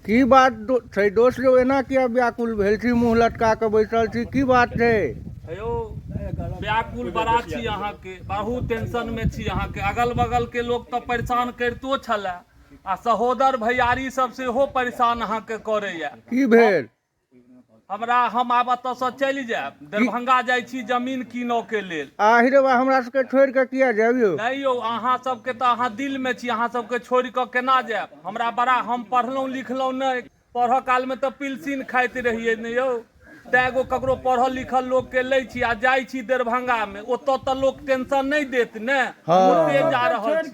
की बात छै दोस्त यौ, एना किया व्याकुल भेल छी, मुँह लटका कऽ बैसल छी, की बात छै? यौ व्याकुल बड़ा छी, अहाँके बहुत टेंशन में छी। अहाँके अगल बगल के लोक तऽ परेशान करितो छलए आ सहोदर भैयारी सब सेहो परेशान अहाँके करैया। की भेल? हमरा हम आब एतऽसँ चलि जायब, दरभंगा जाइ छी जमीन कीनऽ के लेल। आहि रे बा, हमरा सबके छोड़ि कऽ किया जायब यौ? नहि यौ, अहाँ सबके तऽ अहाँ दिलमे छी, अहाँ सबके छोड़ि कऽ केना जायब? हमरा बड़ा हम पढ़लहुँ लिखलहुँ नहि, पढ़ऽ कालमे तऽ पिलसिन खाइत रहियै ने यौ, तैँ एगो ककरो पढ़ल लिखल लोकके लै छी आ जाइ छी दरभंगामे, ओतऽ तऽ लोक टेंशन नहि देत ने। ओते जा रहल छी।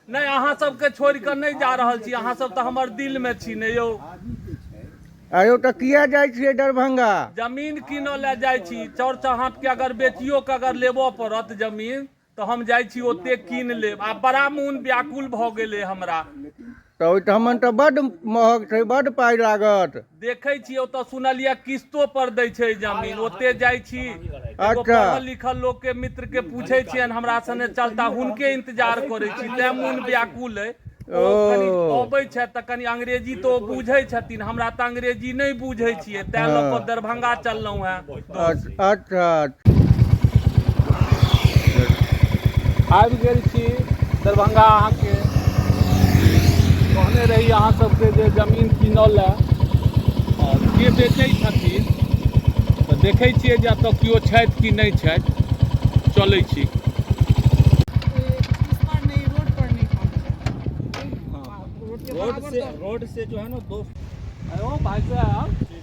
नहि, अहाँ सबके छोड़ि कऽ नहि जा रहल छी, अहाँ सब तऽ हमर दिलमे छी ने यौ। आयौ, तऽ किया जाइ छियै दरभंगा? जमीन कीनऽ लए जाइ छी। चौर चौहाटके अगर बेचियो के अगर लेबऽ पड़त जमीन तऽ हम जाइ छी ओते कीन लेब। आब बड़ा मोन व्याकुल भऽ गेलै हमरा। तऽ ओहिठामन तऽ बड्ड महग छै, बड्ड पाइ लागत। देखै छी, ओतऽ सुनलियै किस्तो पर दै छै जमीन, ओते जाइ छी। एगो पढ़ल लिखल लोकके मित्रके पूछै छियनि, हमरा सने चलता, हुनके इंतजार करै छी, तैं मोन व्याकुल अइ। ओ कनि अबै छथि तऽ कनि अंग्रेजी तऽ ओ बुझै छथिन, हमरा तऽ अंग्रेजी नहि बुझै छियै, तैं लऽ कऽ दरभंगा चललहुँ हेँ। अच्छा, आबि गेल छी दरभंगा। अहाँके कहने रही अहाँ सबके जे जमीन कीनऽ लए आओर के बेचै छथिन, तऽ देखै छियै जे एतऽ केओ छथि कि नहि छथि। चलै छी। इस पर नहीं, रोड पर नहीं पहुंचे। रोड के रोड बराबर से तो रोड से जो है ना दो। आयो भाई साहब, ई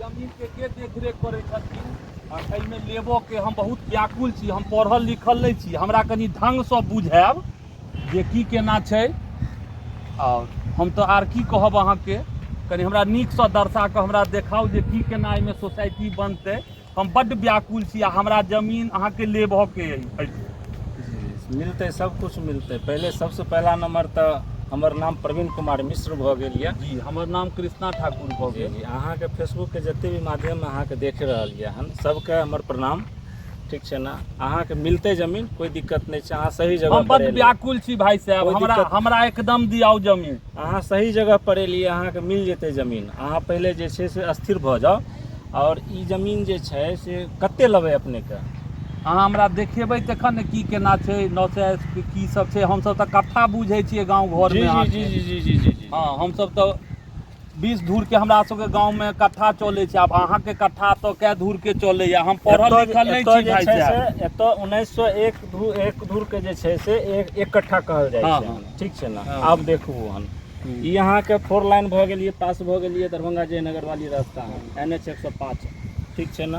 जमीन के के देखरेख करै छथिन? आ एहिमे लेबऽ के हम बहुत व्याकुल छी। हम पढ़ल लिखल नहि छी, हमरा कनि ढङ्गसँ बुझायब जे की केना छै। आओर हम तऽ आर की कहब अहाँके, कनि हमरा नीकसँ दर्शा कऽ हमरा देखाउ जे की केना एहिमे सोसाइटी बनतै। हम बड्ड व्याकुल छी आ हमरा जमीन अहाँके लेबऽ के अछि। मिलतै, सब कुछ मिलतै। पहिले सबसँ पहला नंबर तऽ हमर नाम प्रवीण कुमार मिश्र भऽ गेल यऽ। जी, हमर नाम कृष्णा ठाकुर भऽ जी गेल। जी, अहाँके फेसबुकके जते भी माध्यम अहाँके देख रहल यऽ हन, सबके हमर प्रणाम। ठीक छै ने? अहाँके मिलतै जमीन, कोइ दिक्कत नहि छै, अहाँ सही जगह हम पर बड्ड एलियै। व्याकुल छी भाई साहब। कोइ हमरा दिक्कत- हमरा एकदम दियाउ जमीन। अहाँ सही जगह पर एलियै, अहाँके मिल जेतै जमीन। अहाँ पहिले जे छै से स्थिर भऽ जाउ। आओर ई जमीन जे छै से कते लेबै अपनेके? अहाँ हमरा देखेबै तखन ने की केना छै, 900 की सब छै। हमसब तऽ कट्ठा बुझै छियै गाँव घरमे। जी। अहाँके जी जी जी जी जी जी। हँ, हमसब तऽ 20 धूर के हमरा सबके गाँव मे कट्ठा चलै छै। आब अहाँके कट्ठा तऽ कै धूर के चलैया? हम पढ़ल एतऽ लिखल नहि एतऽ छी जे भाई छै साहब। से एतऽ 1901 धूर, एक धूर के जे छै से एक एक कट्ठा कहल जाइ छै। ठीक छै ने? आब देखू हन, ई अहाँके फोर लाइन भऽ गेल, पास भऽ गेलियै दरभंगा जयनगर वाली रास्ता, एन एच 105। ठीक छै ने?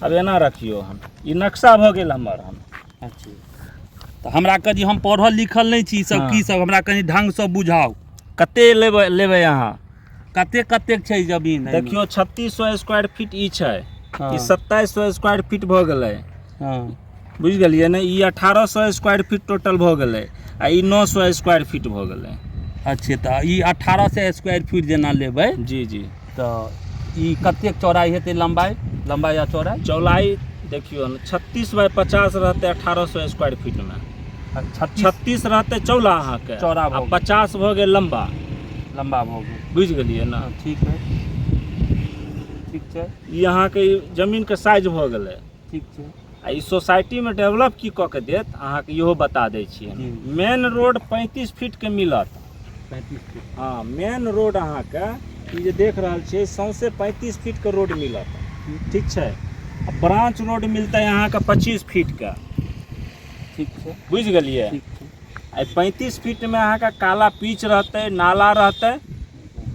आब एना रखियौ हन, ई नक्शा भऽ गेल हमर हन। अच्छा, तऽ हमरा कनि, हम पढ़ल लिखल नहि छी, ई सब की सब हमरा कनि ढङ्गसँ बुझाउ। कते लेबै लेबै अहाँ? कतेक कतेक छै जमीन एहिमे? देखियौ, 3600 स्क्वायर फीट ई छै। ई 2700 स्क्वायर फीट भऽ गेलै। बुझि गेलियै ने? ई 1800 स्क्वायर फीट टोटल भऽ गेलै आ ई 900 स्क्वायर फीट भऽ गेलै। अच्छा, तऽ ई 1800 स्क्वायर फीट जेना लेबै? जी जी। तऽ ई कतेक चौड़ाइ हेतै, लम्बाइ, लम्बाइ आ चौड़ाइ? चौड़ाइ देखियौ ने, 36 बाय 50 रहतै 1800 स्क्वायर फीटमे। 36 36 रहतै चौला अहाँके। चौड़ा भऽ आ गेल। 50 भऽ गेल लम्बा। लम्बा भऽ गेल। बुझि गेलियै ने? हँ, ठीक है, ठीक छै। ई अहाँके ई जमीनके साइज भऽ गेलै। ठीक छै। आ ई सोसाइटीमे डेवलप की कऽ के देत अहाँके, इहो बता दै छी। जी। मेन रोड 35 फीटके मिलत। 35 फीट? हँ, मेन रोड अहाँके ई जे देख रहल छियै, सौंसे 35 फीटके रोड मिलत। ठीक छै? आ ब्रांच रोड मिलतै अहाँके 25 फीटके। ठीक छै। बुझि गेलियै? ठीक छै। आ 35 फीटमे अहाँके काला पीच रहतै, नाला रहतै।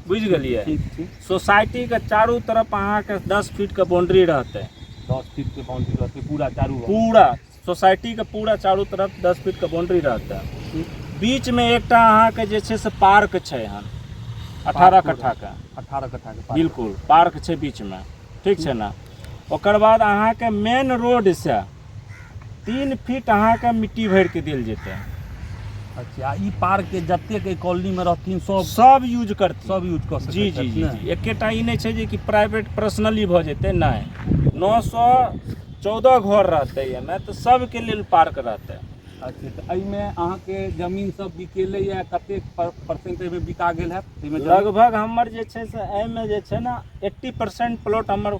बुझि गेलियै? ठीक ठीक। सोसाइटीके चारू तरफ अहाँके 10 फीटके बाउंड्री रहतै। 10 फीटके बाउंड्री रहतै पूरा चारू बगल? पूरा सोसाइटीके पूरा चारू तरफ 10 फीटके बाउंड्री रहतै। बीचमे एकटा अहाँके जे छै से पार्क छै हन, 18 कट्ठाके। 18 कट्ठाके पार्क? बिल्कुल, पार्क छै बीचमे। ठीक छै ने? ओकर बाद अहाँके मेन रोडसँ 3 फीट अहाँके मिट्टी भरिके देल जेतै। अच्छा, ई पार्क के जतेक एहि कॉलोनी में रहथिन सब सब यूज करथिन? सब यूज कऽ सकै जी जी। छथि जी। ने? जी, एकेटा ई नहि छै जे कि प्राइवेट पर्सनली भऽ जेतै, नहि। 914 घर रहतै एहिमे, तऽ सबके लेल पार्क रहतै। अच्छा, तऽ एहिमे अहाँके जमीन सब बिकेलैए, कतेक परसेंट एहिमे बिका गेल हैत एहिमे जमीन? लगभग हमर जे छै से एहिमे जे छै ने 80% प्लॉट हमर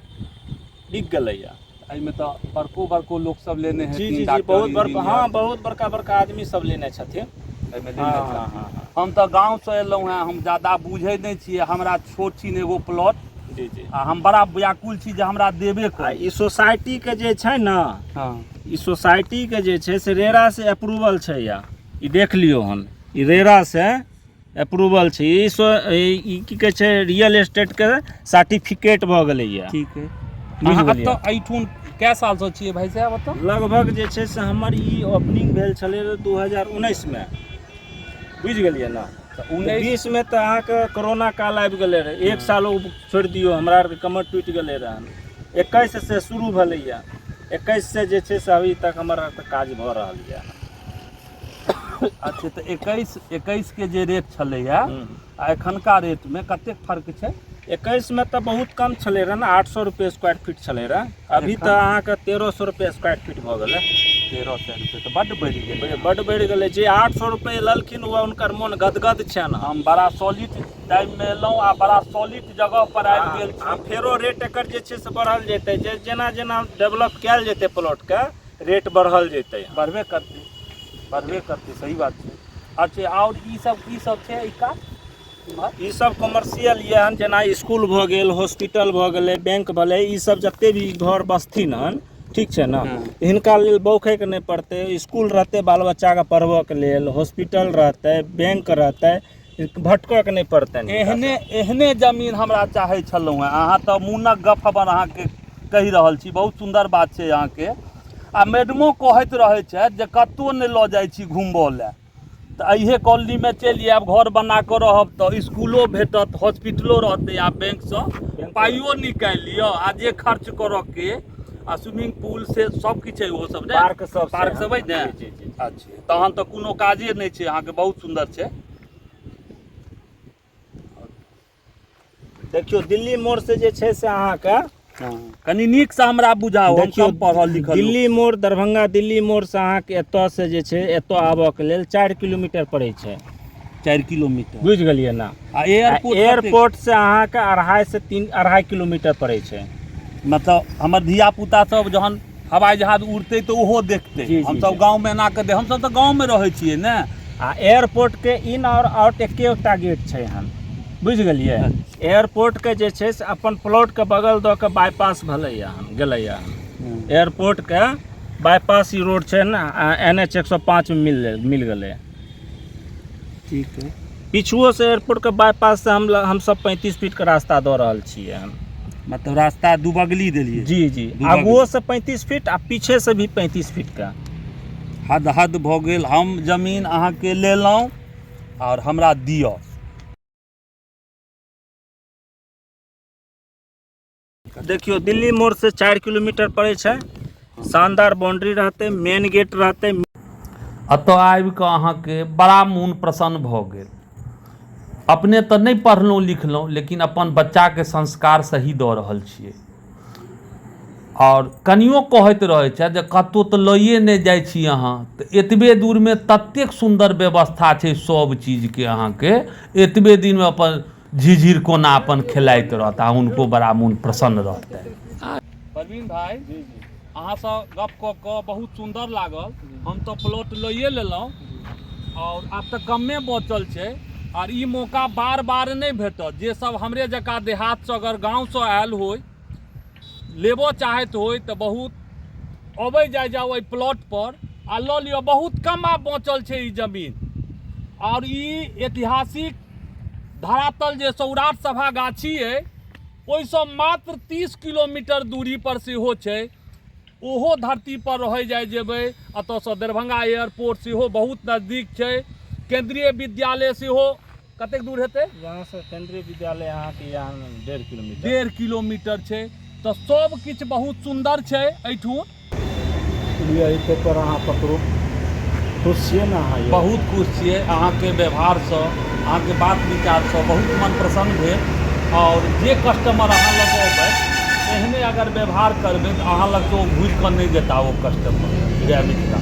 बिक गेलैए। एहिमे तऽ बड़को बड़को लोक सब लेने जी हेथिन, जी जी, डॉक्टर, बहुत बड़का, इंजीनियर। हाँ, बहुत बड़का बड़का आदमी सब लेने छथिन एहिमे लेने हाँ, छथिन। हाँ, हाँ, हाँ। हम तऽ गाँवसँ एलहुँ हेँ, हम ज्यादा बुझै नहि छियै, हमरा छोट छिन एगो प्लॉट जी जी आ हम बड़ा व्याकुल छी जे हमरा देबे आ करी। ई सोसाइटी के जे छै ने, हँ ई सोसाइटी के जे छै से रेरा से अप्रूवल छै। या ई देख लियौ हन, ई रेरा से अप्रूवल छै। ई सो ई की कहै छै, रियल एस्टेट के सर्टिफिकेट भऽ गेलैया। ठीक है। बुझि अहाँ गेलियै। एतऽ एहिठुन कए सालसँ छियै भाइ साहब एतऽ? लगभग जे छै से हमर ई ओपनिंग भेल छलै 2019 मे, बुझि गेलियै ने? तऽ 19 20 मे तऽ अहाँके कोरोना काल आबि गेलै रहए, एक साल ओ छोड़ि दियौ, हमरा आरके कमर टूटि गेलै रहए। 21 से शुरू भेलैया, 21 से जे छै से अभी तक हमर आरके काज भऽ रहल यऽ। अच्छा, तऽ 21 के जे रेट छलैया आ एखनका रेटमे कतेक फर्क छै? 21 मे तऽ बहुत कम छलै रहए ने, 800 रुपये स्क्वायर फीट छलै रहए। अभी एखन? तऽ अहाँके 1300 रुपये स्क्वायर फीट भऽ गेलै। 1300 रुपये तऽ बड्ड बढ़ि गेलै। बड्ड बढ़ि गेलै। जे 800 रुपये लेलखिन ओ हुनकर मोन गदगद छनि। हम बड़ा सॉलिड टाइममे एलहुँ आ बड़ा सॉलिड जगह पर आबि गेल आ छी। फेरो रेट एकर जे छै से बढ़ल जेतै, जे जेना जेना डेवलप कयल जेतै प्लॉटके रेट बढ़ल जेतै। बढ़बे करतै, बढ़बे करतै, सही बात छै। अच्छा, आओर ई सब की सब छै ई काज? ई सब कमर्शियल यऽ हन, जेना स्कूल भऽ गेल, हॉस्पिटल भऽ गेलै, बैंक भेलै, ई सब जते भी घर बसथिन हन, ठीक छै ने, हिनका लेल बौखैके नहि पड़तै। स्कूल रहतै बाल बच्चाके पढ़बऽके लेल, हॉस्पिटल रहतै, बैंक रहतै, भटकऽके नहि पड़तनि। एहने एहने जमीन हमरा चाहै छलहुँ हेँ। अहाँ तऽ मोनक गप हमर अहाँके कहि रहल छी। बहुत सुन्दर बात छै अहाँके। आ मैडमो कहैत रहै छथि जे कतहु नहि लऽ जाइ छी घुमबऽ लए, तऽ एहिए कॉलोनीमे चलि आयब, घर बना कऽ रहब तऽ इसकुलो भेटत, हॉस्पिटलो रहतै, आ बैंकसँ पाइयो निकालि लिअ आ जे खर्च करऽके, आ स्विमिंग पूल से सब किछु छै, ओहो सब ने, पार्क सब से। पार्क सब अइ ने? जी, जी, जी। अच्छा, तहन तऽ कोनो काजे नहि छै अहाँके, बहुत सुन्दर छै। देखियौ, दिल्ली मोड़ से जे छै से अहाँके कनि नीकसँ हमरा बुझाउ, हम देखियौ कम पढ़ल लिखल लोक। दिल्ली मोड़, दरभंगा दिल्ली मोड़ से अहाँके एतऽ से जे छै एतऽ आबऽके लेल 4 किलोमीटर पड़ै छै। 4 किलोमीटर, बुझि गेलियै ने? आ एयरपोर्ट कतेक? एयरपोर्ट से अहाँके 2.5 से 3, 2.5 किलोमीटर पड़ै छै। मतलब हमर धिया पुता सब जहन हवाई जहाज उड़तै तऽ ओहो देखतै। जी, जी, हमसब जी। गाँवमे एना कऽ हमसब तऽ गाँवमे रहै छियै ने। आ एयरपोर्ट के इन और आउट एकेटा गेट छै हन, बुझि गेलियै? एयरपोर्ट के जे छै से अपन प्लॉट के बगल दऽ के बाईपास भेलैया हन, गेलैया हन। एयरपोर्ट के बाईपास ई रोड छै ने, एन एच 105 में मिल गेलै। ठीक है। पिछुओ से एयरपोर्ट के बाईपास से हमसब 35 फीट के रास्ता दऽ रहल छियै हम। मतलब रास्ता दुबगली देलियै। जी जी, दुबगली। आगुओ से 35 फीट आ पीछे से भी 35 फीट का। हद हद भऽ गेल। हम जमीन अहाँके लेलहुँ आओर हमरा दिअ। देखियौ, दिल्ली मोड़ से 4 किलोमीटर पड़ै छै, शानदार बाउंड्री रहतै, मेन गेट रहतै। एतऽ आबि कऽ अहाँके बड़ा मोन प्रसन्न भऽ गेल। अपने तऽ नहि पढ़लहुँ लिखलहुँ, लेकिन अपन बच्चाके संस्कार सही दऽ रहल छियै। आओर कनियो कहैत रहै छथि जे कतहु तऽ लइए नहि जाइ छी अहाँ, तऽ एतबे दूरमे ततेक सुन्दर व्यवस्था छै सब चीजके, अहाँके एतबे दिनमे अपन झिझिर कोना अपन खेलाइत रहता, हुनको बड़ा मोन प्रसन्न रहतनि। प्रवीण भाई, अहाँसँ गप कऽ कऽ बहुत सुन्दर लागल। हम तऽ प्लॉट लइए लेलहुँ आओर आब तऽ कमे बचल छै, आओर ई मौका बार बार नहि भेटत। जे सब हमरे जकाँ देहातसँ अगर गाँवसँ आयल होइ, लेबऽ चाहैत होइ, तऽ बहुत अबै जाइ जाउ एहि प्लॉट पर आ लऽ लिअ। बहुत कम आब बचल छै ई जमीन। आओर ई ऐतिहासिक धरातल जे सौराठ सभा गाछी अइ, ओहिसँ मात्र 30 किलोमीटर दूरी पर सेहो छै। ओहो धरती पर रहै जाइ जेबै। एतऽसँ दरभंगा एयरपोर्ट सेहो बहुत नजदीक छै। केंद्रीय विद्यालय सेहो कतेक दूर हेतै? यहाँ से केंद्रीय विद्यालय अहाँके यहाँ 1.5 किलोमीटर। 1.5 किलोमीटर छै। तऽ सब किछु बहुत सुन्दर छै एहिठुन। लिअ, ई पेपर अहाँ पकड़ू। खुश छियै ने अहाँ यौ? बहुत खुश छियै। अहाँके व्यवहारसँ, अहाँके बात विचारसँ बहुत मन प्रसन्न भेल। आओर जे कस्टमर अहाँ लग अबै, एहने अगर व्यवहार करबै तऽ अहाँ लगसँ ओ घुरि कऽ नहि जेता ओ कस्टमर। जय मिथिला।